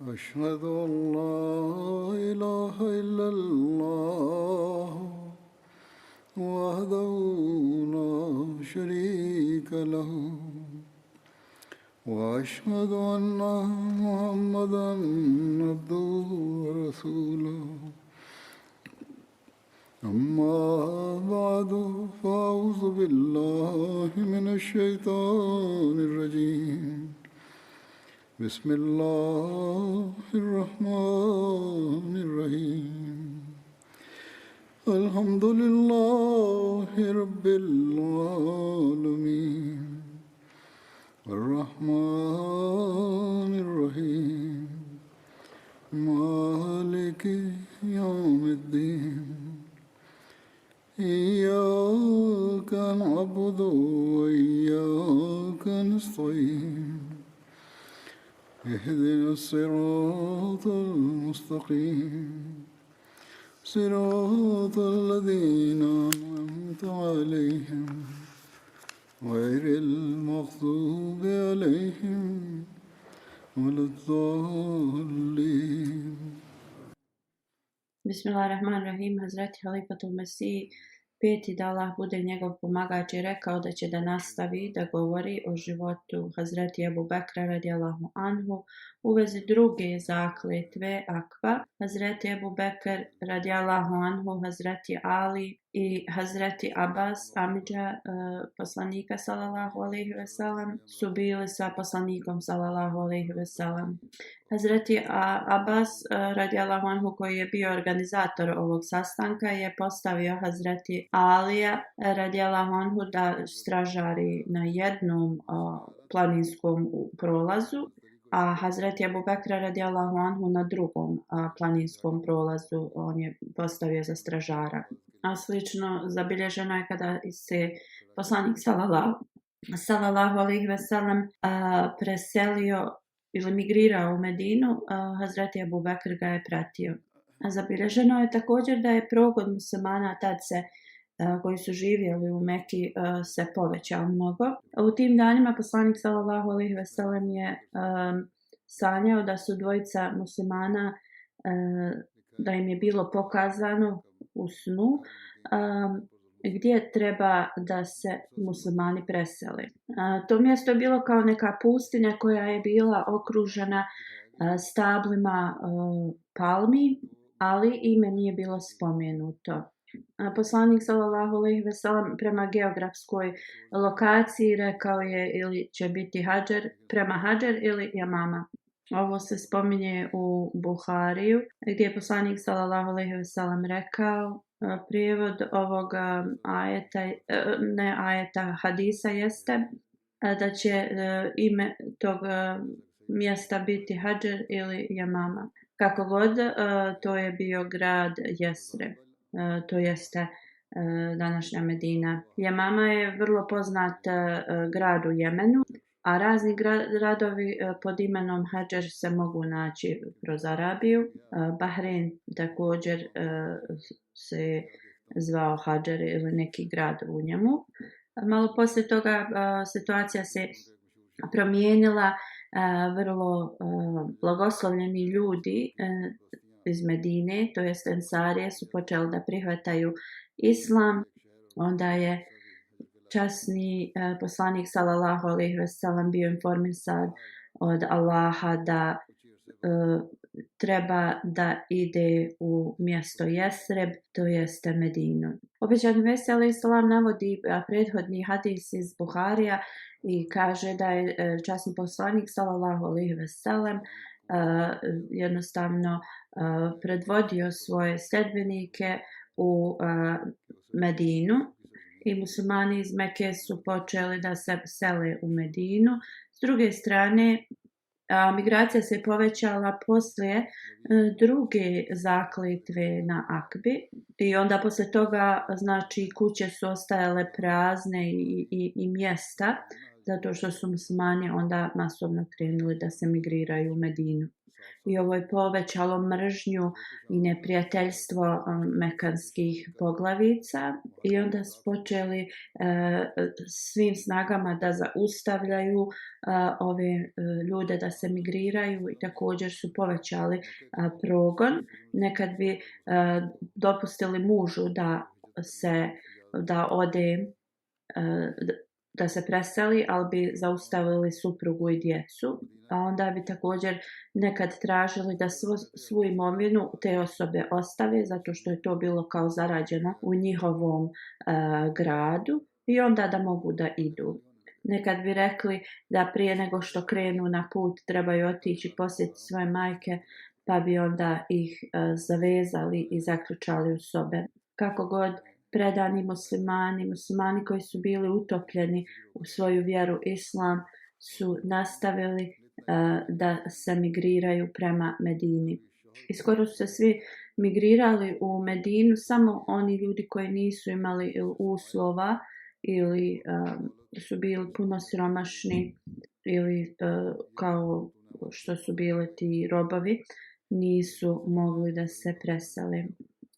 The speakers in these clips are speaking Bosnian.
أشهد أن لا إله إلا الله وحده لا شريك له وأشهد أن محمدا عبده ورسوله أما بعد فأعوذ بالله من الشيطان الرجيم بسم الله الرحمن الرحيم الحمد لله رب العالمين الرحمن الرحيم مالك يوم الدين إياك نعبد وإياك نستعين اهدنا الصراط المستقيم صراط الذين أنعمت عليهم غير المغضوب عليهم ولا الضالين. Bismillahirrahmanirrahim. Hazreti Halifatul Mesih, peti da Allah bude njegov pomagač, je rekao da će da nastavi da govori o životu Hazreti Ebu Bekra radijallahu anhu u vezi druge zakletve akva. Hazreti Ebu Bekr radijallahu anhu, Hazreti Ali i Hazreti Abbas, amidža poslanika sallallahu alejhi ve sellem, su bili sa poslanikom sallallahu alejhi ve sellem. Hazreti Abbas radijallahu anhu, koji je bio organizator ovog sastanka, je postavio Hazreti Alija radijallahu anhu da stražari na jednom planinskom prolazu, a Hazreti Ebu Bekra radijallahu anhu na drugom planinskom prolazu on je postavio za stražara. A slično zabilježeno je kada se poslanik sallallahu alejhi ve sellem preselio ili migrirao u Medinu, Hazreti Ebu Bekr ga je pratio. Zabilježeno je također da je progon muslimana tad koji su živjeli u Meki se povećao mnogo. U tim danima poslanik sallallahu alejhi ve sellem je sanjao da su dvojica muslimana, da im je bilo pokazano u snu gdje treba da se muslimani preseli. To mjesto je bilo kao neka pustinja koja je bila okružena stablima palmi, ali ime nije bilo spomenuto. Poslanik sallallahu alejhi ve sellem prema geografskoj lokaciji rekao je ili će biti prema Hadžer ili Jamama. Ovo se spominje u Buhariju, gdje je poslanik sallallahu alejhi ve sellem rekao, prijevod ovog hadisa jeste da će ime tog mjesta biti Hadžer ili Jamama. Kako god, to je bio grad Jesre, to jeste današnja Medina. Jamama je vrlo poznat grad u Jemenu, a razni gradovi pod imenom Hadžer se mogu naći kroz Arabiju. Bahrein također se zvao Hadžer ili neki grad u njemu. Malo poslije toga situacija se promijenila. Vrlo blagoslovljeni ljudi iz Medine, to jest Ensarije, su počeli da prihvataju islam. Onda je časni poslanik sallallahu alejhi ve sellem bio informisan od Allaha da treba da ide u mjesto Jesreb, to jeste Medinu. Obećani Mesih alejhi selam navodi prethodni hadis iz Buharija i kaže da je časni poslanik sallallahu alejhi ve sellem jednostavno predvodio svoje sledbenike u Medinu i muslimani iz Mekke su počeli da se sele u Medinu. S druge strane, migracija se povećala poslije druge zakletve na Akbi i onda poslije toga, znači, kuće su ostajale prazne i mjesta, zato što su muslimani onda masovno krenuli da se migriraju u Medinu. i ovo je povećalo mržnju i neprijateljstvo mekanskih poglavica i onda su počeli svim snagama da zaustavljaju ove ljude da se migriraju i također su povećali progon. Nekad bi dopustili mužu da ode, da se preseli, ali bi zaustavili suprugu i djecu. A onda bi također nekad tražili da svu imovinu te osobe ostave, zato što je to bilo kao zarađeno u njihovom gradu i onda da mogu da idu. Nekad bi rekli da prije nego što krenu na put trebaju otići posjetiti svoje majke, pa bi onda ih zavezali i zaključali u sobe. Kako god, predani muslimani koji su bili utopljeni u svoju vjeru islam, su nastavili da se migriraju prema Medini. I skoro su se svi migrirali u Medinu, samo oni ljudi koji nisu imali uslova ili su bili puno siromašni ili kao što su bili ti robovi, nisu mogli da se presele.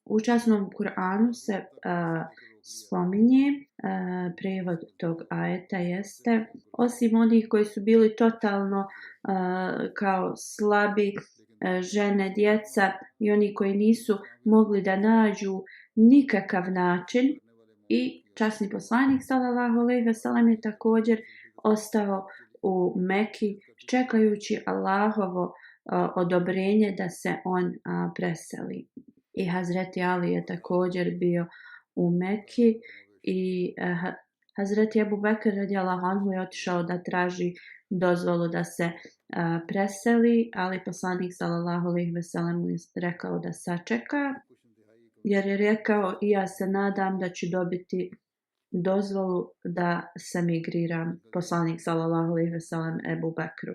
U časnom Kur'anu se spominje, prijevod tog ajeta jeste, osim onih koji su bili totalno kao slabi, žene, djeca i oni koji nisu mogli da nađu nikakav način, i časni poslanik sallallahu alejhi ve sellem je također ostao u Meki čekajući Allahovo odobrenje da se on preseli. I Hazreti Ali je također bio u Meki i Hazreti Ebu Bekr radijallahu anhu je otišao da traži dozvolu da se preseli, ali poslanik sallallahu alejhi ve sellem je rekao da sačeka, jer je rekao i ja se nadam da ću dobiti dozvolu da se migriram, poslanik sallallahu alejhi ve sellem Ebu Bekru.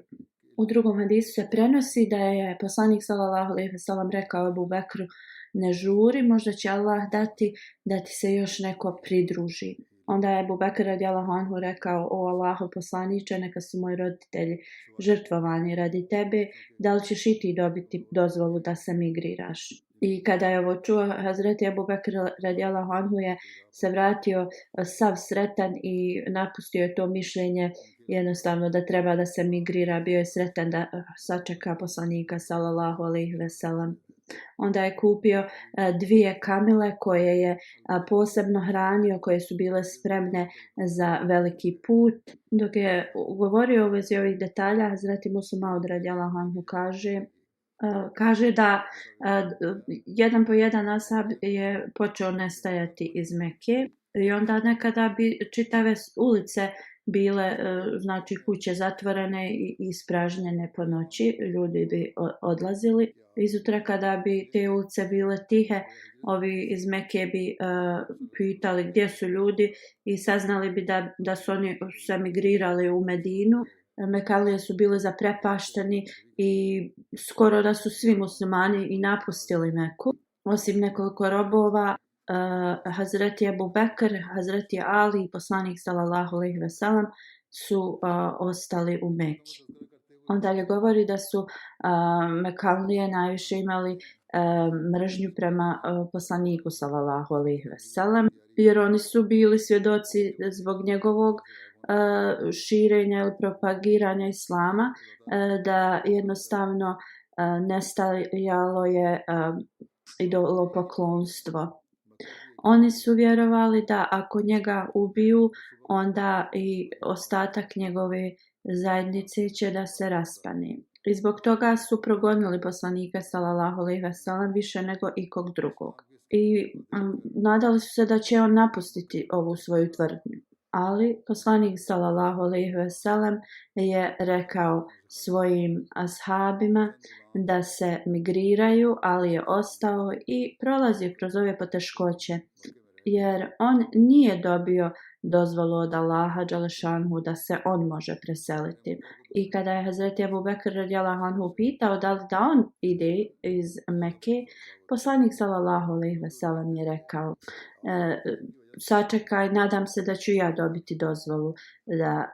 U drugom hadisu se prenosi da je poslanik sallallahu alejhi ve sellem rekao Ebu Bekru, ne žuri, možda će Allah dati da ti se još neko pridruži. Onda je Ebu Bekr radijallahu anhu rekao, o Allahu poslaniče, neka su moji roditelji žrtvovani radi tebe, da li ćeš i ti dobiti dozvolu da se migriraš? I kada je ovo čuo, Hazreti Ebu Bekr radijallahu anhu je se vratio sav sretan i napustio je to mišljenje jednostavno da treba da se migrira, bio je sretan da sačeka poslanika sallallahu alejhi ve sellem. Onda je kupio 2 kamile koje je posebno hranio, koje su bile spremne za veliki put. Dok je govorio u vezi ovih detalja, Hazreti Musa Maud radijallahu anhu kaže da jedan po jedan ashab je počeo nestajati iz Mekke i onda nekada bi čitave ulice bile, znači kuće zatvorene i ispražnjene po noći, ljudi bi odlazili. Izutra kada bi te ulice bile tihe, ovi iz Mekke bi pitali gdje su ljudi i saznali bi da su oni se migrirali u Medinu. Mekalije su bili zaprepašteni i skoro da su svi muslimani i napustili Meku. Osim nekoliko robova, Hazreti Ebu Bekr, Hazreti Ali i poslanik sallallahu alejhi ve sellem su ostali u Meki. Onda je govori da su Mekalije najviše imali mržnju prema poslaniku sallallahu alejhi ve sellem, jer oni su bili svjedoci zbog njegovog širenja ili propagiranja islama, da jednostavno nestajalo je idolopoklonstvo. Oni su vjerovali da ako njega ubiju, onda i ostatak njegove zajednice će da se raspane. I zbog toga su progonili poslanika sallallahu alejhi ve sellem više nego ikog drugog. I nadali su se da će on napustiti ovu svoju tvrdnju. Ali poslanik sallallahu alejhi ve sellem je rekao svojim ashabima da se migriraju, ali je ostao i prolazio kroz ove poteškoće, jer on nije dobio dozvolu od Allaha dželešanhu da se on može preseliti. I kada je Hazreti Ebu Bekr radijallahu anhu pitao da li da on ide iz Mekke, poslanik sallallahu alejhi ve sellem je rekao, sačekaj, nadam se da ću ja dobiti dozvolu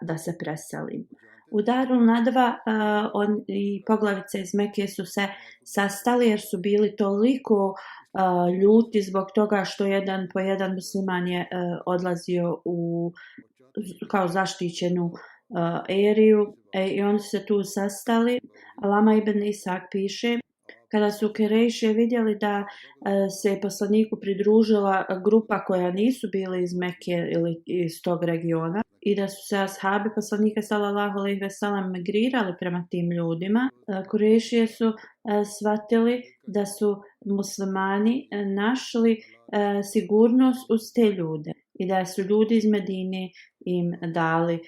da se preselim. U Darul Nadva i poglavice iz Mekije su se sastali jer su bili toliko ljuti zbog toga što jedan po jedan musliman je odlazio kao zaštićenu eriju i oni su se tu sastali. Alama ibn Isak piše, kada su Kurejšije vidjeli da se poslaniku pridružila grupa koja nisu bili iz Mekije ili iz tog regiona i da su se ashabi poslanika sallallahu alejhi ve sellem migrirali prema tim ljudima, Kurejšije su shvatili da su muslimani našli sigurnost uz te ljude i da su ljudi iz Medine im dali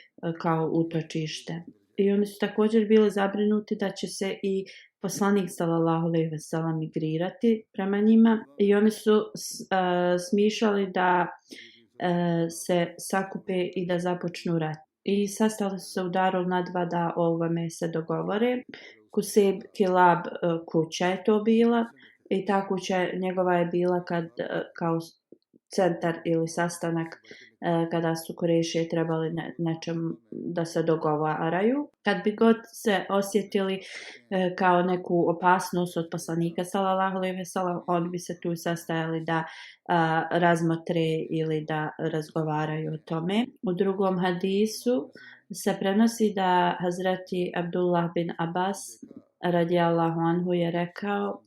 kao utočište. I oni su također bili zabrinuti da će se i poslanik sallallahu alejhi ve sellem migrirati prema njima i oni su smišljali da se sakupe i da započnu rat. I sastali su se u Darul Nadva da o ovome se dogovore. Kusejb Kilab kuća je to bila i ta kuća njegova je bila kao centar ili sastanak kada su Kurejšije trebali nečem da se dogovaraju. Kad bi god se osjetili kao neku opasnost od poslanika sallallahu alejhi ve sellem, oni bi se tu sastajali da razmotre ili da razgovaraju o tome. U drugom hadisu se prenosi da Hazreti Abdullah bin Abbas radijallahu anhu je rekao,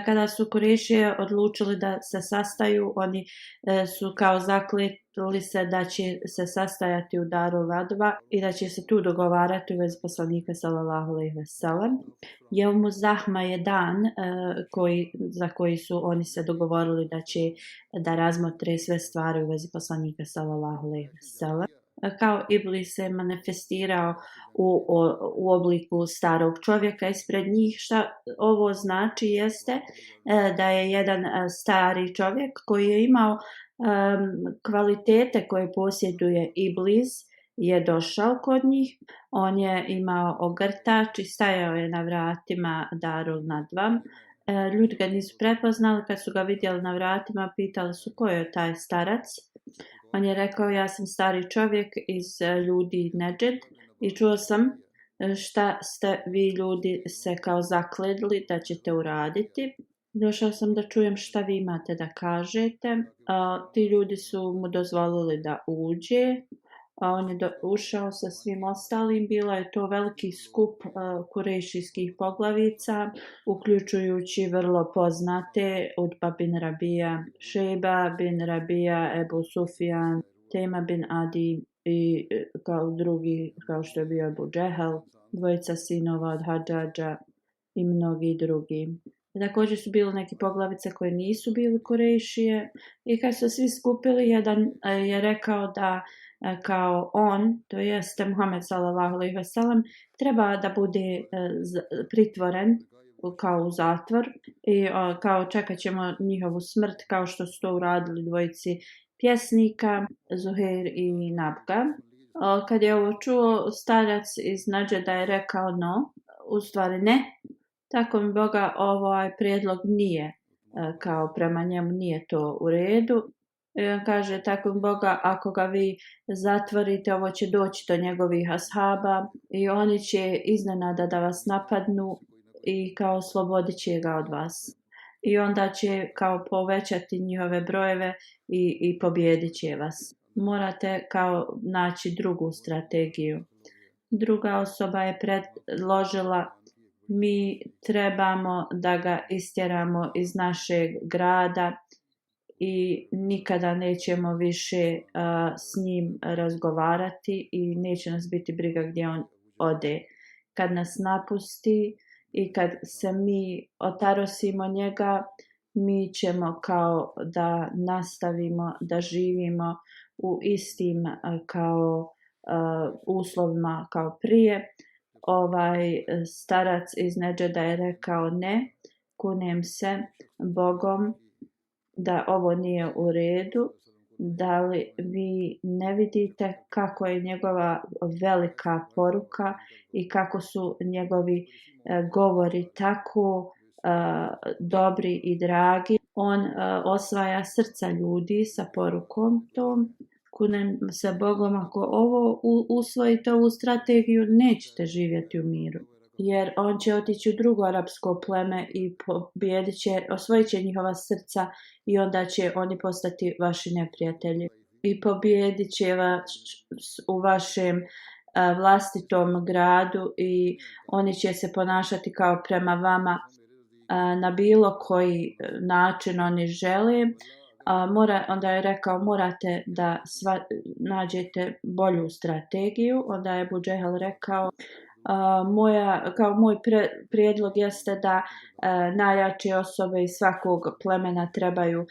kada su Kurejšije odlučili da se sastaju, oni su kao zakletili se da će se sastajati u Darul Nadva i da će se tu dogovarati u vezi poslanika sallallahu alejhi ve sellem. Jevmu Zahma je dan za koji su oni se dogovorili da će da razmotre sve stvari u vezi poslanika sallallahu alejhi ve sellem. Kao Iblis se manifestirao u obliku starog čovjeka ispred njih. Šta ovo znači jeste da je jedan stari čovjek koji je imao kvalitete koje posjeduje Iblis je došao kod njih. On je imao ogrtač i stajao je na vratima Darul Nadva. Ljudi ga nisu prepoznali, kad su ga vidjeli na vratima pitali su ko je taj starac. On je rekao, ja sam stari čovjek iz ljudi Neđed i čuo sam šta ste vi ljudi se kao zakledli da ćete uraditi. Došao sam da čujem šta vi imate da kažete. Ti ljudi su mu dozvolili da uđe. On je ušao sa svim ostalim. Bilo je to veliki skup kurejšijskih poglavica, uključujući vrlo poznate Utba bin Rabija, Šejba bin Rabija, Ebu Sufjan, Tema bin Adi i kao što je bio Abu Džehel, dvojica sinova od Hadžadža i mnogi drugi. Također su bili neki poglavice koje nisu bili Kurejšije i kad su svi skupili, jedan je rekao da kao on, to jeste Muhammed sallallahu alejhi ve sellem, treba da bude pritvoren kao u zatvor i kao čekat ćemo njihovu smrt kao što su to uradili dvojici pjesnika Zuhair i Nabga. Kad je ovo čuo, starac iz Nađeda je rekao no, u stvari ne, tako mi Boga ovaj prijedlog nije, kao prema njemu nije to u redu. I on kaže, tako mi Boga, ako ga vi zatvorite, ovo će doći do njegovih ashaba i oni će iznenada da vas napadnu i kao oslobodit će ga od vas. I onda će kao povećati njihove brojeve i pobijedit će vas. Morate kao naći drugu strategiju. Druga osoba je predložila, mi trebamo da ga istjeramo iz našeg grada i nikada nećemo više s njim razgovarati i neće nas biti briga gdje on ode. Kad nas napusti i kad se mi otarosimo njega, mi ćemo kao da nastavimo da živimo u istim kao uslovima kao prije. Ovaj starac iz Neđeda je rekao ne, kunem se Bogom da ovo nije u redu, da li vi ne vidite kako je njegova velika poruka i kako su njegovi govori tako dobri i dragi. On osvaja srca ljudi sa porukom tom kunem se Bogom, ako ovo usvojite ovu strategiju, nećete živjeti u miru. Jer on će otići u drugo arapsko pleme i osvojit će njihova srca i onda će oni postati vaši neprijatelji. I pobijedit će vas u vašem vlastitom gradu i oni će se ponašati kao prema vama na bilo koji način oni žele. Onda je rekao morate da nađete bolju strategiju. Onda je Ebu Džehel rekao moj prijedlog jeste da najjače osobe iz svakog plemena trebaju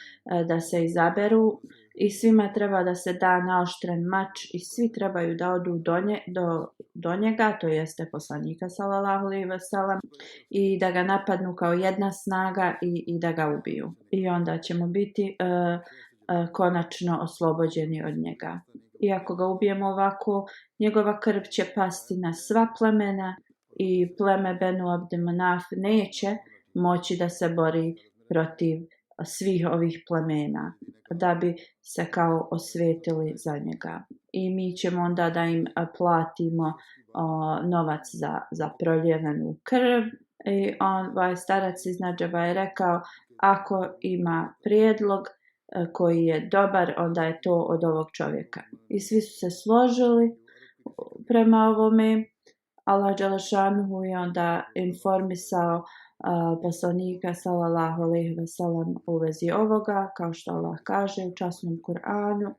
da se izaberu i svima treba da se da naoštren mač i svi trebaju da odu do njega, to jeste poslanika sallallahu alejhi ve sellem, i da ga napadnu kao jedna snaga i da ga ubiju. I onda ćemo biti konačno oslobođeni od njega. Iako ga ubijemo ovako, njegova krv će pasti na sva plemena i pleme Benu Abd Manaf neće moći da se bori protiv svih ovih plemena, da bi se kao osvetili za njega. I mi ćemo onda da im platimo novac za proljevenu krv. I starac iz Nadžaba je rekao, ako ima prijedlog koji je dobar, onda je to od ovog čovjeka. I svi su se složili prema ovome. Allah dželešanuhu je onda informisao poslanika sallallahu alejhi ve sellem u vezi ovoga, kao što Allah kaže u časnom Kur'anu.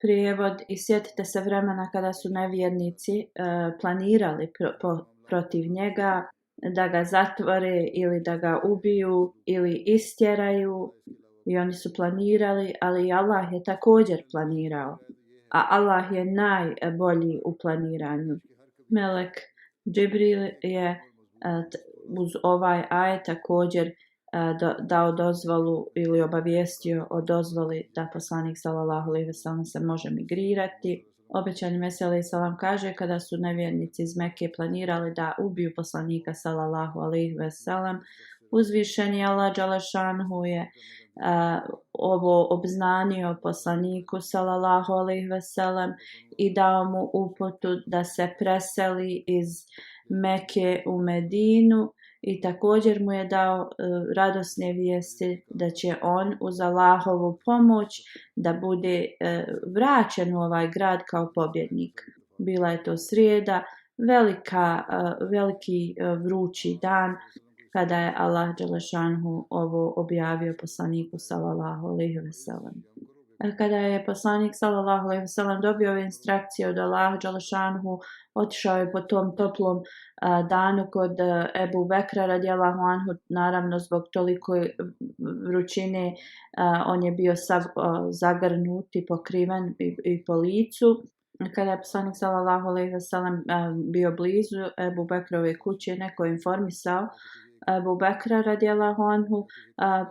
Prijevod: i sjetite se vremena kada su nevjernici planirali protiv njega da ga zatvore ili da ga ubiju ili istjeraju. I oni su planirali, ali Allah je također planirao. A Allah je najbolji u planiranju. Melek Džibril je uz ovaj ajet također dao dozvolu ili obavijestio o dozvoli da poslanik sallallahu alejhi ve sellem se može migrirati. Obećani Mesih alejhi selam kaže, kada su nevjernici iz Mekke planirali da ubiju poslanika sallallahu alejhi ve sellem, uzvišeni Allah dželešanhu je ovo obznanio poslaniku sallallahu alejhi ve sellem i dao mu uputu da se preseli iz Mekke u Medinu i također mu je dao radosne vijesti da će on uz Allahovu pomoć da bude vraćen u ovaj grad kao pobjednik. Bila je to srijeda, veliki vrući dan, kada je Allah dželešanhu ovo objavio poslaniku sallallahu alejhi ve sellem. Kada je poslanik sallallahu alejhi ve sellem dobio ove instrukcije od Allaha dželešanhu, otišao je po tom toplom danu kod Ebu Bekra radijallahu anhu, naravno zbog toliko vrućine on je bio sav zagrnut i pokriven i po licu. Kada je poslanik sallallahu alejhi ve sellem bio blizu Ebu Bekrove kuće, neko je informisao Ebu Bekra radijallahu anhu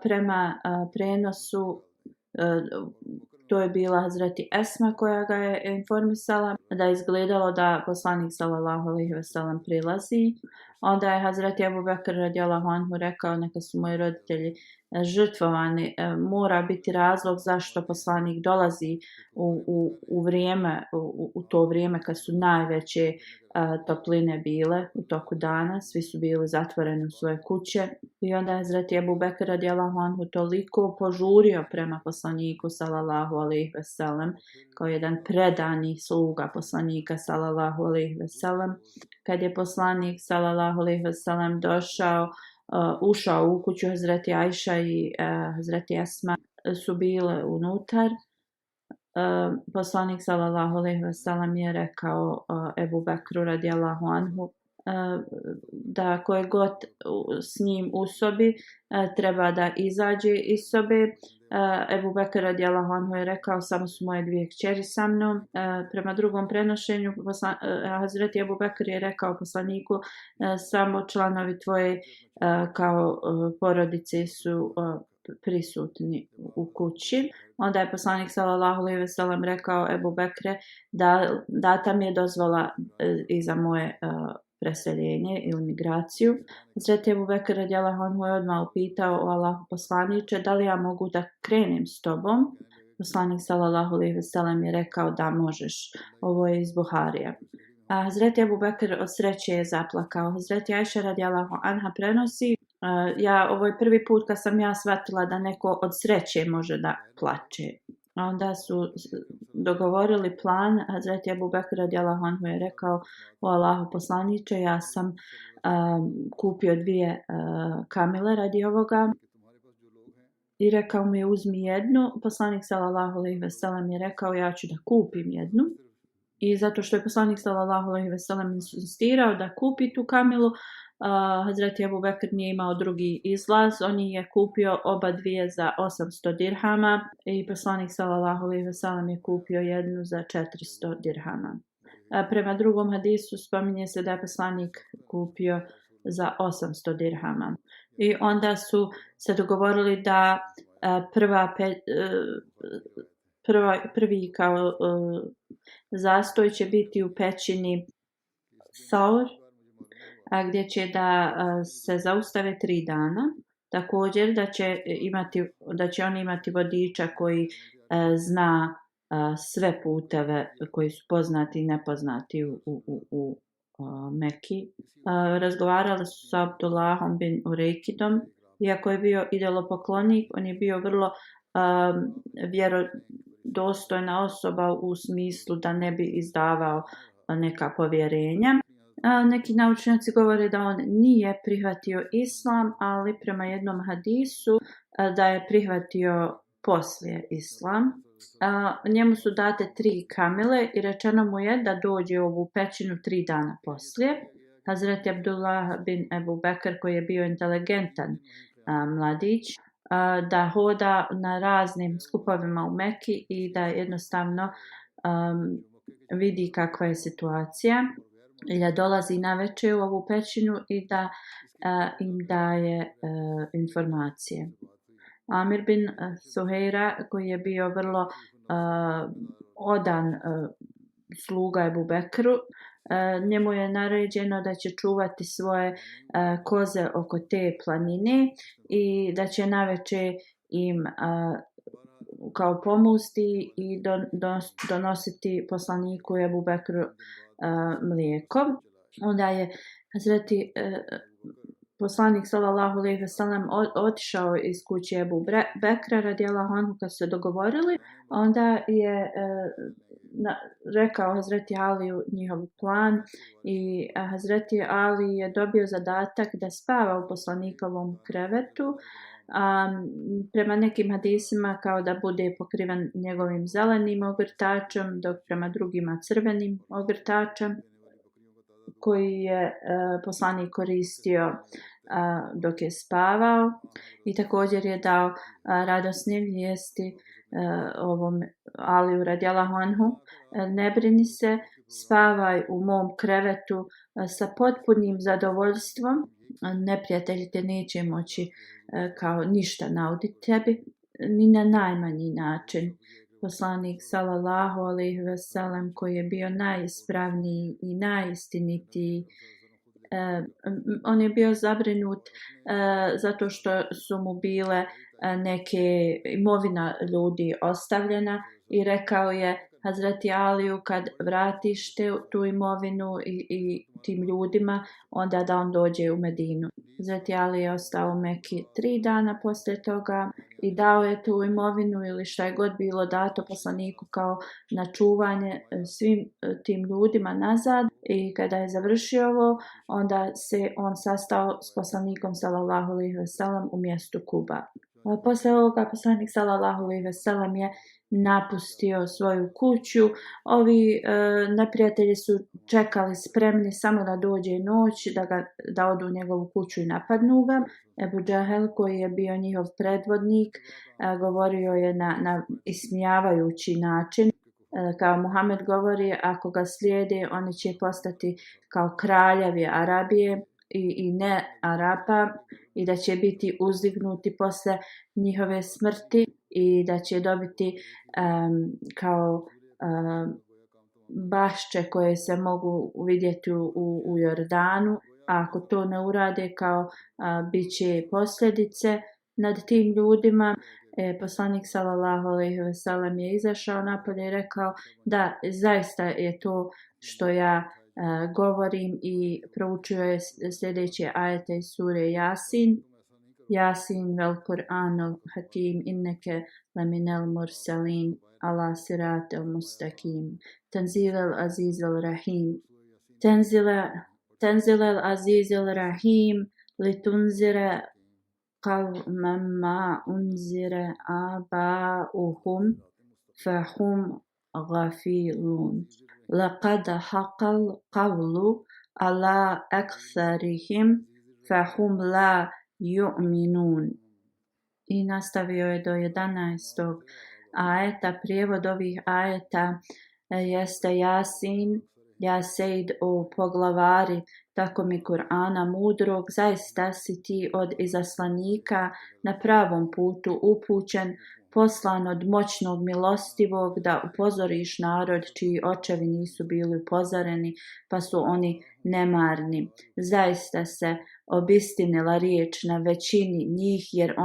prema prenosu. To je bila Hazreti Esma koja ga je informisala da je izgledalo da poslanik sallallahu alejhi ve sellem prilazi. Onda je Hazreti Ebu Bekr radijallahu anhu rekao, neka su moji roditelji žrtvovani, mora biti razlog zašto poslanik dolazi u to vrijeme kad su najveće topline bile u toku dana, svi su bili zatvoreni u svoje kuće. I onda je Hazreti Ebu Bekr radijallahu anhu toliko požurio prema poslaniku sallallahu alejhi ve sellem kao jedan predani sluga poslanika sallallahu alejhi ve sellem. Kad je poslanik sallallahu alejhi ve sellem ušao u kuću, Hazreti Ajša i Hazreti Esma su bile unutar. Poslanik sallallahu alejhi ve sellem je rekao Ebu Bekru radijallahu anhu da koje god s njim u sobi treba da izađe iz sobe. Ebu Bekr radijallahu anhu je rekao, samo su moje dvije kćeri sa mnom. Prema drugom prenošenju Hazreti Ebu Bekr je rekao poslaniku, samo članovi tvoje kao porodice su prisutni u kući. Onda je poslanik sallallahu alejhi ve sellem rekao Ebu Bekre, data mi je dozvola i za moje preseljenje ili migraciju. Hazreti Ebu Bekr radijallahu anhu je odmah upitao o Allahu poslaniče, da li ja mogu da krenem s tobom? Poslanik sallallahu alejhi ve sellem je rekao da možeš. Ovo je iz Buharija. Hazreti Abu Bekr od sreće je zaplakao. Hazreti Ajša radijallahu anha prenosi, ovo je prvi put kad sam ja shvatila da neko od sreće može da plače. Onda su dogovorili plan. Hazreti Abu Bekr radijallahu anhu je rekao: o Allahu poslaniče, ja sam kupio 2 kamile radi ovoga. I rekao mi je: uzmi jednu. Poslanik sallallahu alejhi ve sellem je rekao: ja ću da kupim jednu. I zato što je poslanik sallallahu alejhi ve sellem insistirao da kupi tu kamilu, Hazreti Abu Bekr nije imao drugi izlaz. On je kupio oba 2 za 800 dirhama i poslanik sallallahu alejhi ve sellem je kupio jednu za 400 dirhama. Prema drugom hadisu spominje se da je poslanik kupio za 800 dirhama. I onda su se dogovorili da prvi kao zastoj će biti u pećini Thawr, gdje će da se zaustave 3 dana. Također da će on imati vodiča koji zna sve puteve koji su poznati i nepoznati u Meki. Razgovarali su sa Abdullahom bin Urejkidom. Iako je bio idolopoklonik, on je bio vrlo vjerodostojna osoba u smislu da ne bi izdavao neka povjerenja. Neki naučnici govore da on nije prihvatio islam, ali prema jednom hadisu da je prihvatio poslije islam. Njemu su date 3 kamile i rečeno mu je da dođe u ovu pećinu 3 dana poslije. Hazreti Abdullah bin Ebu Bekr, koji je bio inteligentan mladić, da hoda na raznim skupovima u Meki i da jednostavno vidi kakva je situacija i da dolazi navečer u ovu pećinu i da im daje informacije. Amir bin Suheira, koji je bio vrlo odan sluga Ebu Bekru, njemu je naređeno da će čuvati svoje koze oko te planine i da će navečer im kao pomusti i donositi poslaniku Ebu Bekru mlijeko. Onda je Hazreti poslanik sallallahu alejhi ve sellem otišao iz kuće Ebu Bekra radijallahu anhu kad su se dogovorili. Onda je rekao Hazreti Aliju njihov plan i Hazreti Ali je dobio zadatak da spava u poslanikovom krevetu. Prema nekim hadisima kao da bude pokriven njegovim zelenim ogrtačem, dok prema drugima crvenim ogrtačem koji je poslanik koristio dok je spavao. I također je dao radosne vijesti ovom Aliju radijallahu anhu: ne brini se, spavaj u mom krevetu sa potpunim zadovoljstvom, neprijatelj te neće moći kao ništa nauditi tebi, ni na najmanji način. Poslanik sallallahu alejhi ve sellem, koji je bio najispravniji i najistinitiji, on je bio zabrinut zato što su mu bile neke imovina ljudi ostavljena i rekao je Hazreti Aliju: kad vratiš tu imovinu i tim ljudima, onda da on dođe u Medinu. Hazreti Ali je ostao u Meki 3 dana poslije toga i dao je tu imovinu ili šta je god bilo dato poslaniku kao na čuvanje svim tim ljudima nazad. I kada je završio ovo, onda se on sastao s poslanikom sallallahu alejhi ve sellem u mjestu Kuba. Posle ovoga poslanik sallallahu alejhi ve sellem je napustio svoju kuću. Ovi neprijatelji su čekali spremni samo da dođe noć, da odu u njegovu kuću i napadnu ga. Ebu Džahel, koji je bio njihov predvodnik, govorio je na ismijavajući način. Kao Muhammed govori, ako ga slijede, oni će postati kao kraljevi Arabije i ne Arapa, i da će biti uzdignuti posle njihove smrti i da će dobiti kao bašče koje se mogu vidjeti u Jordanu. A ako to ne urade, kao bit će posljedice nad tim ljudima. Poslanik sallallahu alejhi ve sellem je izašao napolje i rekao da zaista je to što ja govorim i proučio je sljedeće ajete iz sure Jasin. Jasin vel Kur'anul Hakim inneke leminel mursalin ala siratel mustakim. Tenzilel azizil rahim. Tenzilel azizil rahim litunzire قوما ما أنذر آباؤهم فهم غافلون لقد حق القول على أكثرهم فهم لا يؤمنون. I nastavio je do 11. ajeta. Prijevod ovih ajeta jeste Jasin, ja Sejd o poglavari, tako mi Kur'ana mudrog, zaista si ti od izaslanika na pravom putu upućen, poslan od moćnog milostivog da upozoriš narod čiji očevi nisu bili upozoreni, pa su oni nemarni. Zaista se obistinila riječ na većini njih, jer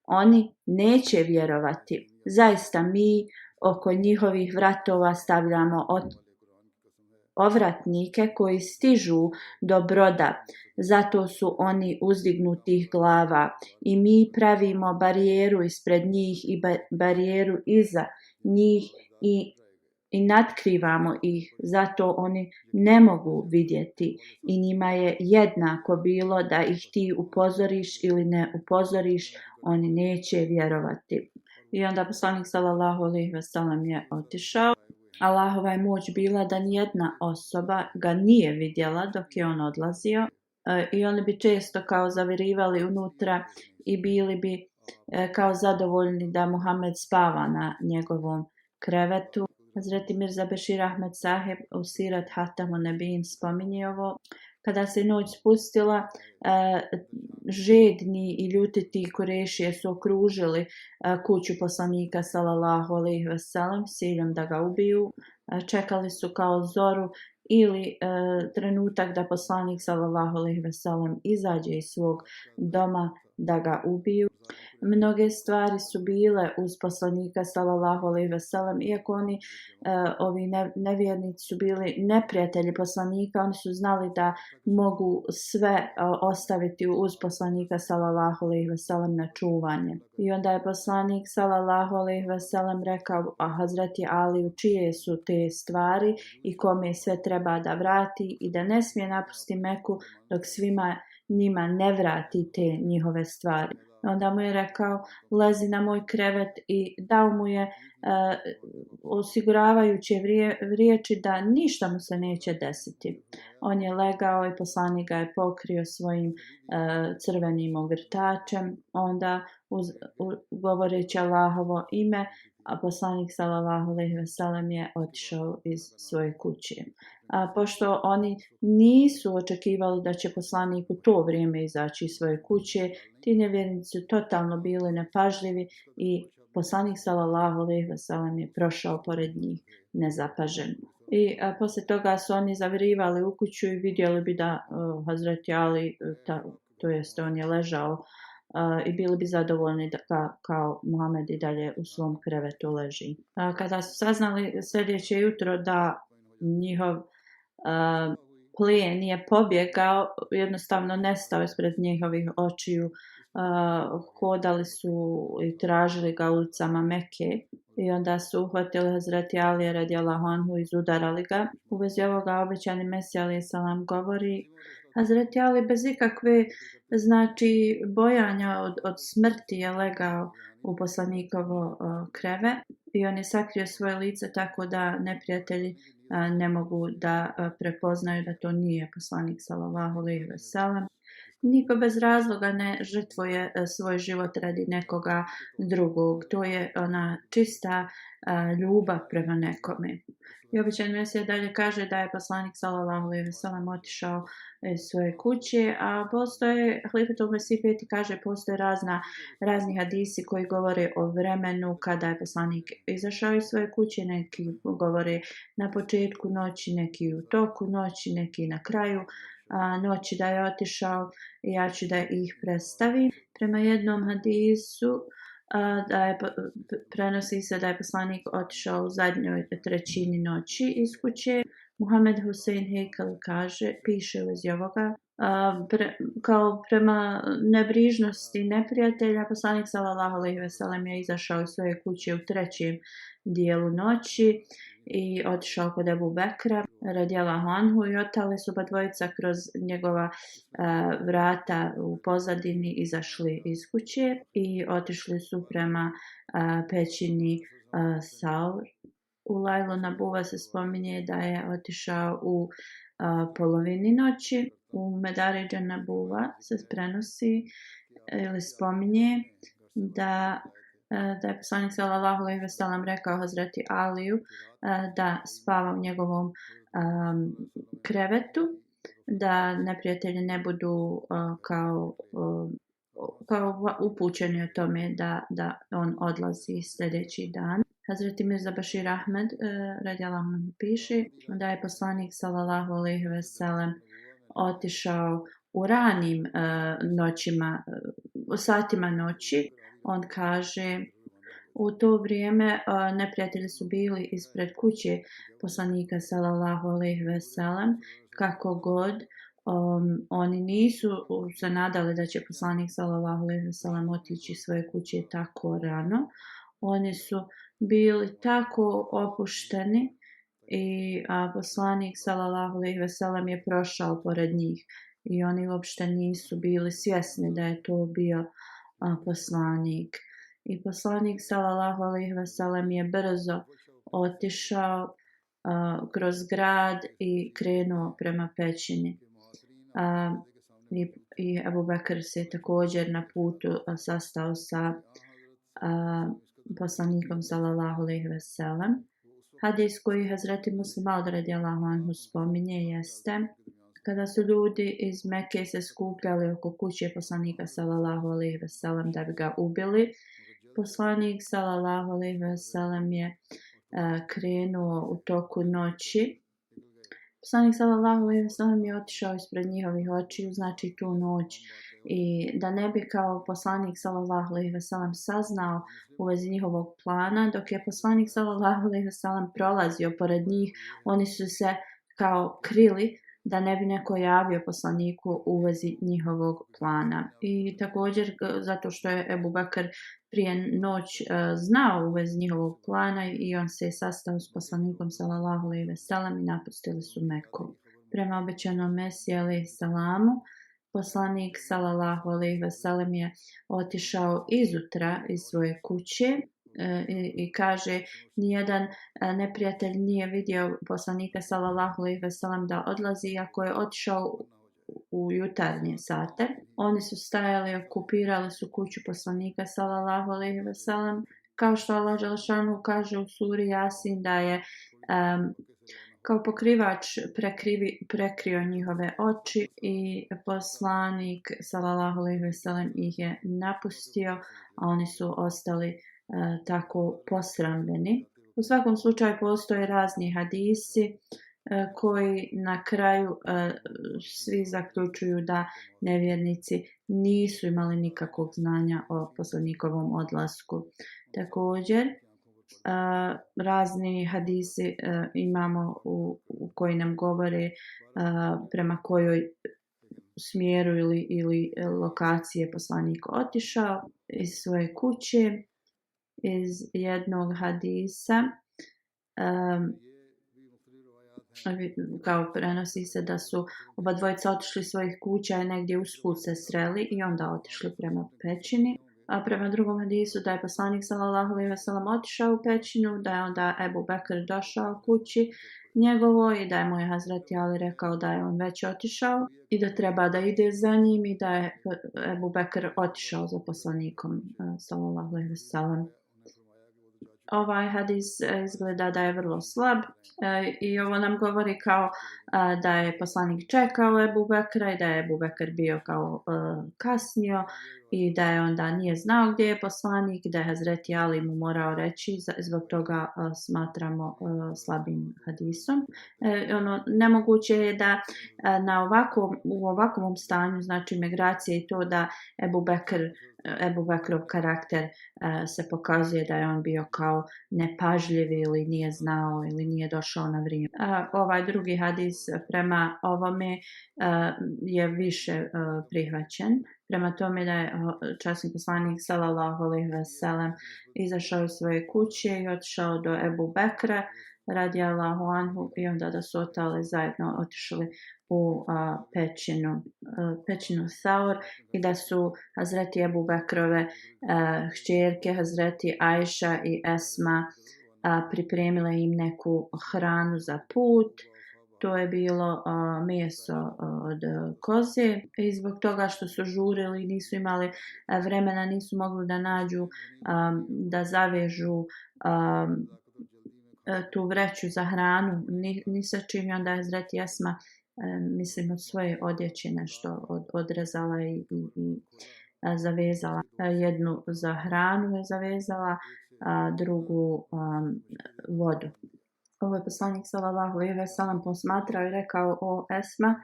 oni neće vjerovati. Zaista mi oko njihovih vratova stavljamo ovratnike koji stižu do broda, zato su oni uzdignutih glava i mi pravimo barijeru ispred njih i barijeru iza njih i natkrivamo ih, zato oni ne mogu vidjeti i njima je jednako bilo da ih ti upozoriš ili ne upozoriš, oni neće vjerovati. I onda poslanik sallallahu alejhi ve sellem je otišao. Allahova je moć bila da nijedna osoba ga nije vidjela dok je on odlazio i oni bi često kao zavirivali unutra i bili bi kao zadovoljni da Muhammed spava na njegovom krevetu. Hazreti Mirza Bešir Ahmed Saheb u Sirat Hatamu Nebin spominje ovo. Kada se noć spustila, žedni i ljutiti Kurešije su okružili kuću poslanika sallallahu alejhi ve sellem s ciljem da ga ubiju. Čekali su kao zoru ili trenutak da poslanik sallallahu alejhi ve sellem izađe iz svog doma da ga ubiju. Mnoge stvari su bile uz poslanika sallallahu alejhi ve sellem, iako ovi nevjernici su bili neprijatelji poslanika, oni su znali da mogu sve ostaviti uz poslanika sallallahu alejhi ve sellem na čuvanje. I onda je poslanik sallallahu alejhi ve sellem rekao Hazreti Aliju čije su te stvari i kome sve treba da vrati i da ne smije napustiti Meku dok svima njima ne vrati te njihove stvari. Onda mu je rekao lezi na moj krevet i dao mu je osiguravajuće riječi da ništa mu se neće desiti. On je legao i poslanik ga je pokrio svojim crvenim ogrtačem, onda govoreći Allahovo ime, a poslanik sallallahu alejhi ve sellem je otišao iz svoje kuće. Pošto oni nisu očekivali da će poslanik u to vrijeme izaći iz svoje kuće, ti nevjernici su totalno bili nepažljivi i poslanik sallallahu alejhi ve sellem je prošao pored njih nezapažen. I poslije toga su oni zavirivali u kuću i vidjeli bi da Hazreti Ali, to jest on je ležao, i bili bi zadovoljni da kao Muhammed i dalje u svom krevetu leži. Kada su saznali sljedeće jutro da njihov plijen je pobjegao, jednostavno nestao ispred njihovih očiju, hodali su i tražili ga ulicama Mekke i onda su uhvatili Hazreti Alija radijallahu anhu i izudarali ga. U vezi ovoga obećani Mesija alejhi selam govori Hazreti Ali bez ikakve bojanja od smrti je legao u poslanikovo kreve i on je sakrio svoje lice tako da neprijatelji ne mogu da prepoznaju da to nije poslanik sallallahu alejhi ve sellem. Niko bez razloga ne žrtvuje svoj život radi nekoga drugog. To je ona čista ljubav prema nekome. I običan Mesija dalje kaže da je poslanik sallallahu alejhi ve sellem otišao iz svoje kuće, a postoje, Halifatul Mesih peti kaže, postoje razni hadisi koji govore o vremenu kada je poslanik izašao iz svoje kuće, neki govore na početku noći, neki u toku noći, neki na kraju noći da je otišao i ja ću da ih predstavim. Prema jednom hadisu da je, prenosi se da je poslanik otišao u zadnjoj trećini noći iz kuće. Muhammed Hussein Heikel piše u vezi ovoga, kao prema nebrižnosti neprijatelja, poslanik sallallahu alejhi ve sellem je izašao iz svoje kuće u trećem dijelu noći i otišao kod Ebu Bekra radijallahu anhu i otale su pa dvojica kroz njegova vrata u pozadini izašli iz kuće i otišli su prema pećini Saur. U Lajlu Nabuva se spominje da je otišao u polovini noći. U Medaridža Nabuva se prenosi ili spominje da je poslanik sallallahu alejhi ve sellem rekao Hazreti Aliju da spava u njegovom krevetu, da neprijatelji ne budu kao upućeni o tome da on odlazi sljedeći dan. Hazreti Mirza Bashir Ahmed radijallahu anhu piše da je poslanik sallallahu alejhi ve sellem otišao u ranim noćima, satima noći. On kaže, u to vrijeme neprijatelji su bili ispred kuće poslanika sallallahu alejhi ve sellem, kako god oni nisu se nadali da će poslanik sallallahu alejhi ve sellem otići svoje kuće tako rano. Oni su bili tako opušteni i poslanik sallallahu alejhi ve sellem je prošao pored njih i oni uopšte nisu bili svjesni da je to bio poslanik. I poslanik sallallahu alejhi ve sellem je brzo otišao kroz grad i krenuo prema pećini. I Ebu Bekr se također na putu sastao sa poslanikom sallallahu alejhi ve sellem. Hadis koji Hazreti Muslim Maud radijallahu anhu spominje jeste kada su ljudi iz Mekke se skupljali oko kuće poslanika sallallahu alejhi ve sellem da bi ga ubili. Poslanik sallallahu alejhi ve sellem je krenuo u toku noći. Poslanik sallallahu alejhi ve sellem je otišao ispred njihovih očiju, znači tu noć, i da ne bi kao poslanik sallallahu alejhi ve sellem saznao u vezi njihovog plana, dok je poslanik sallallahu alejhi ve sellem prolazio pored njih, oni su se kao krili da ne bi neko javio poslaniku u vezi njihovog plana. I također zato što je Ebu Bekr prije noć znao u vezi njihovog plana i on se sastao s poslanikom sallallahu alejhi ve sellem i napustili su Meku. Prema obećanom Mesiji alejhi salamu, poslanik sallallahu alejhi ve sellem je otišao izutra iz svoje kuće i kaže, nijedan neprijatelj nije vidio poslanika sallallahu alejhi ve sellem da odlazi, iako je otišao u jutarnje sate. Oni su stajali, okupirali su kuću poslanika sallallahu alejhi ve sellem, kao što Allah dželešanu kaže u suri Jasin da je kao pokrivač prekrio njihove oči i poslanik sallallahu alejhi ve sellem ih je napustio, a oni su ostali tako posramljeni. U svakom slučaju postoje razni hadisi koji na kraju svi zaključuju da nevjernici nisu imali nikakvog znanja o poslanikovom odlasku. Također, razni hadisi imamo u koji nam govore prema kojoj smjeru ili lokacije poslanik otišao iz svoje kuće. Iz jednog hadisa kao prenosi se da su oba dvojica otišli svojih kuća i negdje usput se sreli i onda otišli prema pećini. A prema drugom hadisu da je poslanik sallallahu alejhi ve sellem otišao u pećinu, da je onda Ebu Bekr došao kući njegovoj i da je mu je Hazreti Ali rekao da je on već otišao i da treba da ide za njim i da je Ebu Bekr otišao za poslanikom sallallahu alejhi ve sellem. ovaj hadis izgleda da je vrlo slab i ovo nam govori kao da je poslanik čekao Ebu Bekra i da je Ebu Bekr bio kao kasnio i da je onda nije znao gdje je poslanik, da je Hazreti Ali mu morao reći, zbog toga smatramo slabim hadisom. Nemoguće je da u ovakvom stanju, znači migracije i to da Ebu Bekrov karakter se pokazuje da je on bio kao nepažljiv ili nije znao ili nije došao na vrijeme. Ovaj drugi hadis prema ovome je više prihvaćen. Prema tome da je časni poslanik sallallahu alejhi ve sellem izašao iz svoje kuće i otišao do Ebu Bekra radijallahu anhu i onda da su otale zajedno otišli u pećinu Saur i da su Hazreti Ebu Bekrove hćerke Hazreti Ajša i Esma pripremile im neku hranu za put. To je bilo meso od koze i zbog toga što su žurili, nisu imali vremena, nisu mogli da nađu, da zavežu tu vreću za hranu, ni sa čim i onda je Hazreti Esma, mislim, od svoje odjeće nešto odrezala i zavezala. Jednu za hranu je zavezala, drugu vodu. Ovo je poslanik sallallahu alejhi ve sellem posmatrao i rekao: o Esma,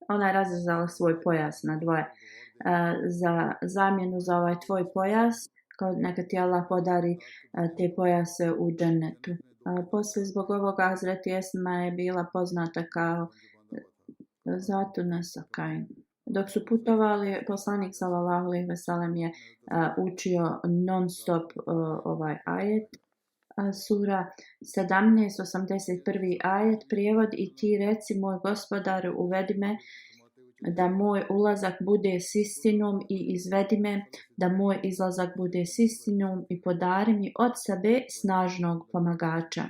ona je razrezala svoj pojas na dvoje. Za zamjenu za ovaj tvoj pojas, kao neka ti Allah podari te pojase u džennetu. Poslije zbog ovoga Hazreti Esma je bila poznata kao Zatuna Sakain. Dok su putovali, poslanik sallallahu alejhi ve sellem je učio non stop ovaj ajet. Sura 17, 81. ajet, prijevod: i ti reci, moj gospodaru, uvedi me da moj ulazak bude s istinom i izvedi me da moj izlazak bude s istinom i podari mi od sebe snažnog pomagača.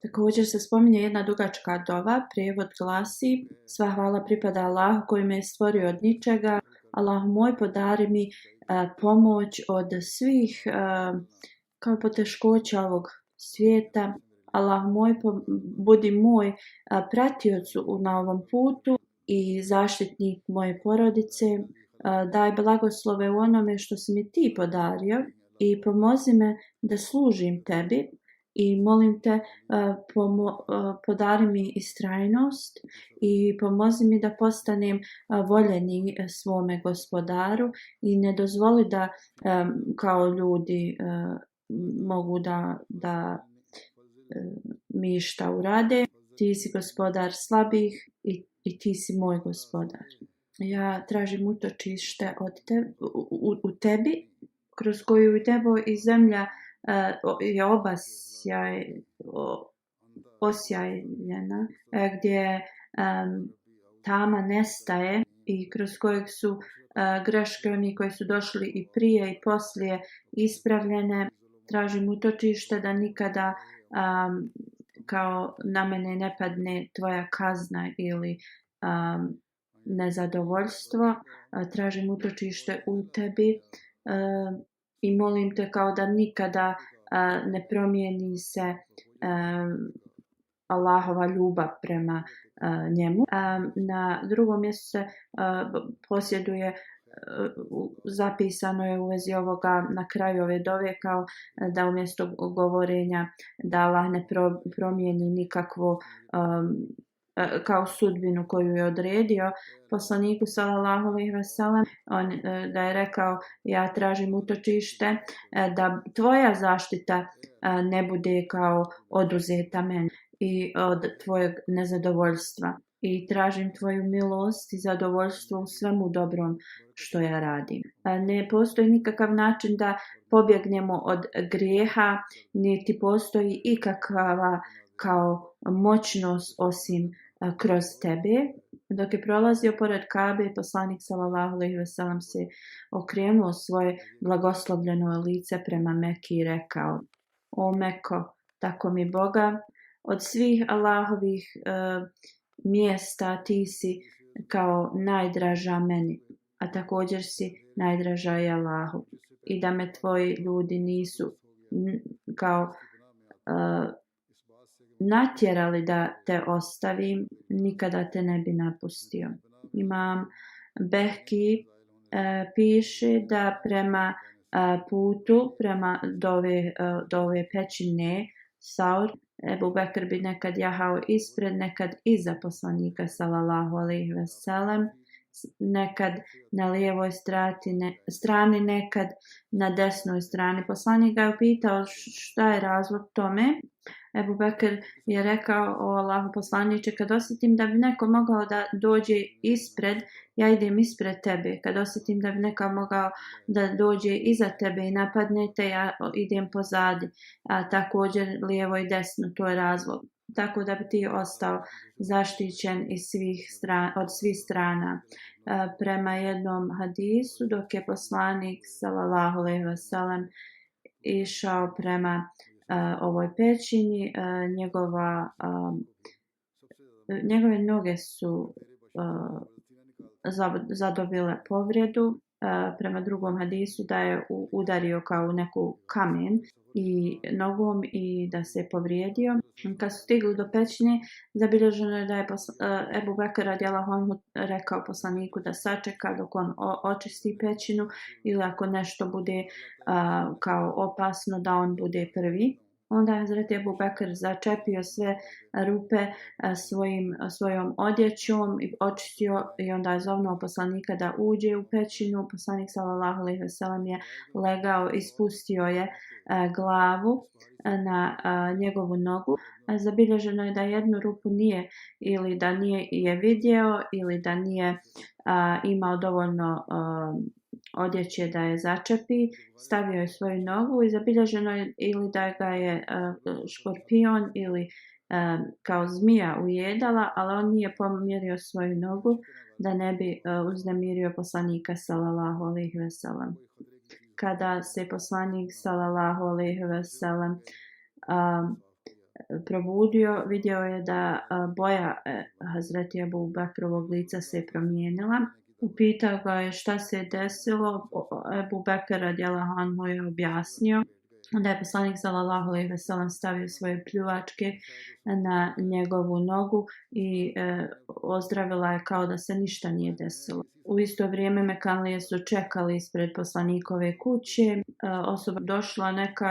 Također se spominje jedna dugačka dova, prijevod glasi: sva hvala pripada Allahu koji me je stvorio od ničega. Allah moj, podari mi pomoć od svih kao poteškoća ovog svijeta. Allah moj, budi moj pratioc na ovom putu i zaštitnik moje porodice. Daj blagoslove u onome što si mi ti podario i pomozi me da služim tebi. I molim te, podari mi istrajnost i pomozi mi da postanem voljeni svome gospodaru i ne dozvoli da kao ljudi mogu da mi šta urade. Ti si gospodar slabih i ti si moj gospodar. Ja tražim utočište u tebi, kroz koju i nebo i zemlja je osjajljena, gdje tama nestaje i kroz kojeg su greške oni koji su došli i prije i poslije ispravljene. Tražim utočište da nikada kao na mene ne padne tvoja kazna ili nezadovoljstvo. Tražim utočište u tebi i molim te kao da nikada ne promijeni se Allahova ljubav prema njemu. Na drugom mjestu se posjeduje, zapisano je u vezi ovoga na kraju ove dove kao da umjesto govorenja da Allah ne promijeni nikakvo kao sudbinu koju je odredio poslaniku sallallahu alejhi ve sellem, da je rekao: ja tražim utočište da tvoja zaštita ne bude kao oduzeta meni i od tvojeg nezadovoljstva i tražim tvoju milost i zadovoljstvo u svemu dobrom što ja radim. Ne postoji nikakav način da pobjegnemo od grijeha, niti postoji ikakva kao moćnost osim kroz tebe. Dok je prolazio pored Kabe, poslanik sallallahu alejhi ve sellem se okrenuo svoje blagoslovljeno lice prema Meki i rekao: o Meko, tako mi Boga, od svih Allahovih mjesta ti si kao najdraža meni, a također si najdraža i Allahu. I da me tvoji ljudi nisu kao natjerali da te ostavim, nikada te ne bi napustio. Imam Behki piše da prema putu, do ove pećine Saur, Ebu Bekr bi nekad jahao ispred, nekad iza poslanika sallallahu alejhi ve sellem, nekad na lijevoj strani, nekad na desnoj strani. Poslanik ga je pitao šta je razlog tome. Ebu Bekr je rekao: o Allahu poslaniče, kad osjetim da bi neko mogao da dođe ispred, ja idem ispred tebe. Kad osjetim da bi neko mogao da dođe iza tebe i napadne te, ja idem pozadi. A također lijevo i desno, to je razlog. Tako da bi ti ostao zaštićen od svih strana. Prema jednom hadisu, dok je poslanik sallallahu alejhi ve sellem išao prema ovoj pećini, njegove noge su zadobile povredu. Prema drugom hadisu da je udario kao u neku kamen i nogom i da se povrijedio. Kad su stigli do pećine, zabilježeno je da je Ebu Bekr radijallahu anhu rekao poslaniku da sačeka dok on očisti pećinu, ili ako nešto bude kao opasno, da on bude prvi. Onda je Hazreti Ebu Bekr začepio sve rupe svojom odjećom i očistio, i onda je zovnuo poslanika da uđe u pećinu. Poslanik sallallahu alejhi ve sellem je legao i spustio je glavu na njegovu nogu. Zabilježeno je da jednu rupu nije, ili da nije je vidio, ili da nije imao dovoljno odjeće da je začepi, stavio je svoju nogu i zabilježeno je ili da ga je škorpion ili kao zmija ujedala, ali on nije pomjerio svoju nogu da ne bi uznemirio poslanika sallallahu alejhi ve sellem. Kada se poslanik sallallahu alejhi ve sellem probudio, vidio je da boja Hazreti Ebu Bekrovog lica se promijenila. Upitao ga je šta se je desilo. Ebu Bekr radijallahu anhu je objasnio da je poslanik sallallahu alejhi ve sellem stavio svoje pljuvačke na njegovu nogu i ozdravila je kao da se ništa nije desilo. U isto vrijeme Mekanlije su čekali ispred poslanikove kuće. Osoba došla neka.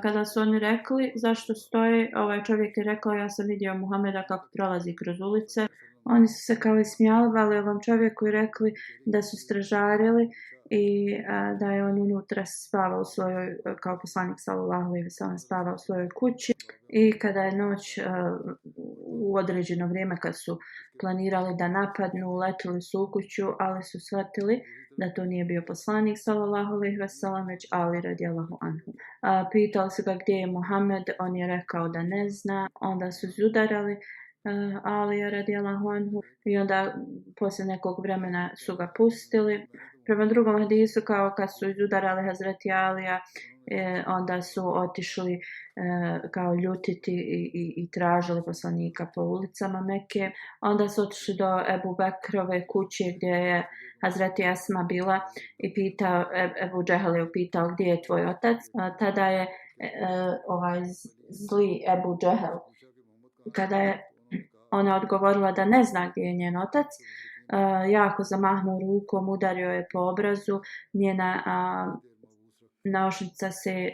Kada su oni rekli zašto stoje, ovaj čovjek je rekao: ja sam vidio Muhameda kako prolazi kroz ulice. Oni su se kao ismijavali ovom čovjeku i rekli da su stražarili i da je on unutra spavao u svojoj, kao poslanik sallallahu alejhi ve sellem spavao u svojoj kući. I kada je noć, u određeno vrijeme kad su planirali da napadnu, uletili su u kuću, ali su shvatili da to nije bio poslanik sallallahu alejhi ve sellem, već Ali radijallahu anhu. Pitali su ga gdje je Muhammed, on je rekao da ne zna. Onda su udarali Alija radijallahu anhu i onda poslije nekog vremena su ga pustili. Prema drugom hadisu, kao kad su udarali Hazreti Alija, onda su otišli kao ljutiti i tražili poslanika po ulicama Mekke. Onda su otišli do Ebu Bekrove kuće gdje je Hazreti Esma bila i Ebu Džehel je upitao gdje je tvoj otac. Tada je ovaj zli Ebu Džehel, kada je ona odgovorila da ne zna gdje je njen otac, jako zamahnuo rukom, udario je po obrazu, njena naušnica se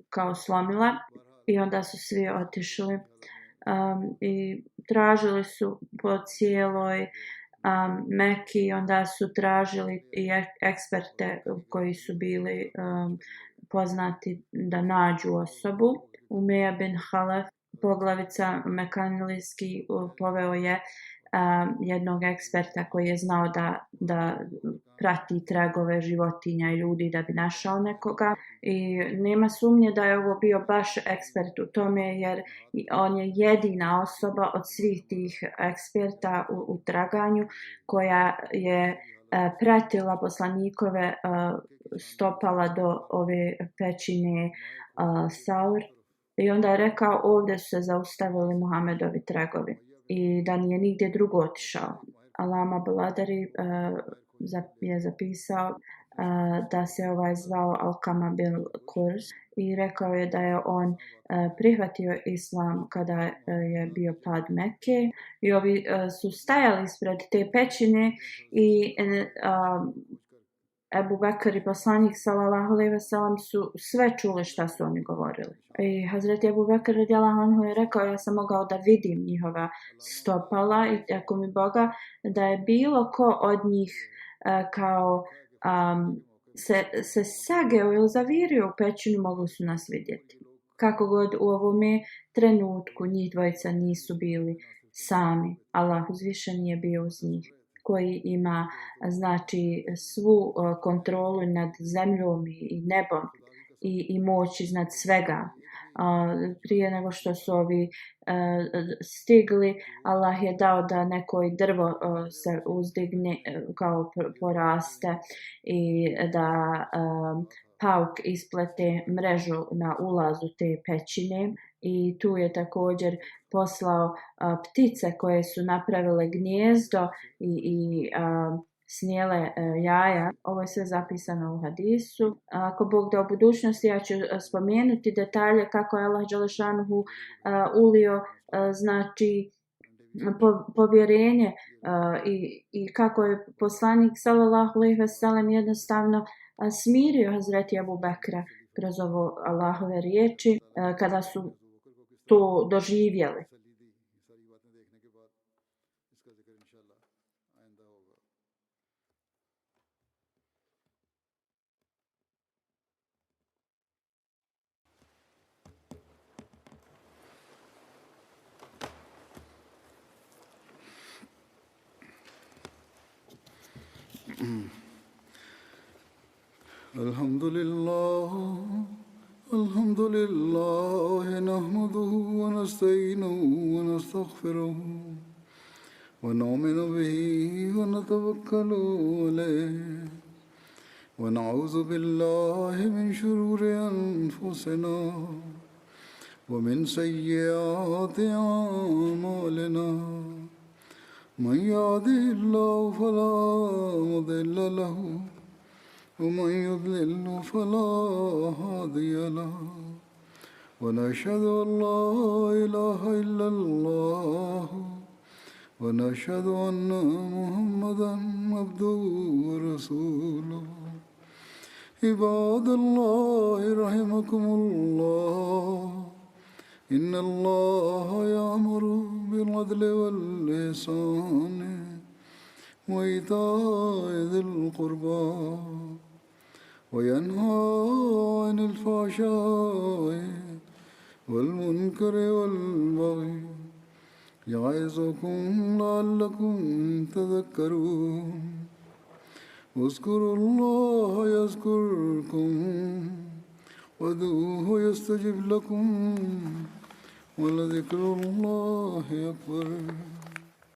kao slomila i onda su svi otišli i tražili su po cijeloj Mekki, onda su tražili i eksperte koji su bili poznati da nađu osobu. Umeja bin Halef, poglavica Mekanlijski, poveo je jednog eksperta koji je znao da prati tragove životinja i ljudi da bi našao nekoga. I nema sumnje da je ovo bio baš ekspert u tome, jer on je jedina osoba od svih tih eksperta u traganju koja je pratila poslanikove stopala do ove pećine Saur. I onda je rekao: ovdje su se zaustavili Muhamedovi tragovi i da nije nigdje drugo otišao. Alama Baladari je zapisao da se zvao Alkama bil Kurs i rekao je da je on prihvatio islam kada je bio pad Mekke i ovi su stajali ispred te pećine i Ebu Bekr i poslanik sallallahu alejhi ve sellem su sve čuli šta su oni govorili. I Hazreti Ebu Bekr radijallahu anhu je rekao, ja sam mogao da vidim njihova stopala i tako mi Boga da je bilo ko od njih kao se sageo ili zavirio u pećinu, mogli su nas vidjeti. Kako god u ovome trenutku njih dvojica nisu bili sami. Allah uzvišeni je bio uz njih, koji ima znači svu kontrolu nad zemljom i nebom i moć iznad svega. Prije nego što su ovi stigli, Allah je dao da neko drvo se uzdigne, kao poraste i da pauk isplete mrežu na ulazu te pećine. I tu je također poslao ptice koje su napravile gnijezdo i snijele jaja. Ovo je sve zapisano u hadisu. Ako Bog da u budućnosti, ja ću spomenuti detalje kako je Allah dželešanuhu ulio znači povjerenje i kako je poslanik sallallahu alejhi ve sellem jednostavno smirio Hazreti Ebu Bekra kroz ovo Allahove riječi kada su to doživjeli. الحمد لله نحمده ونستعينه ونستغفره ونؤمن به ونتوكل عليه ونعوذ بالله من شرور أنفسنا ومن سيئات أعمالنا من يهده الله فلا مضل له ومن يضلل فلا هادي له ونشهد أن لا إله إلا الله ونشهد أن محمدا عبده ورسوله عباد الله رحمكم الله إن الله يأمر بالعدل والإحسان وإيتاء ذي القربى وينهى عن الفحشاء والمنكر والبغي يعظكم لعلكم تذكرون اذكروا الله يذكركم وادعوه يستجب لكم ولذكر الله أكبر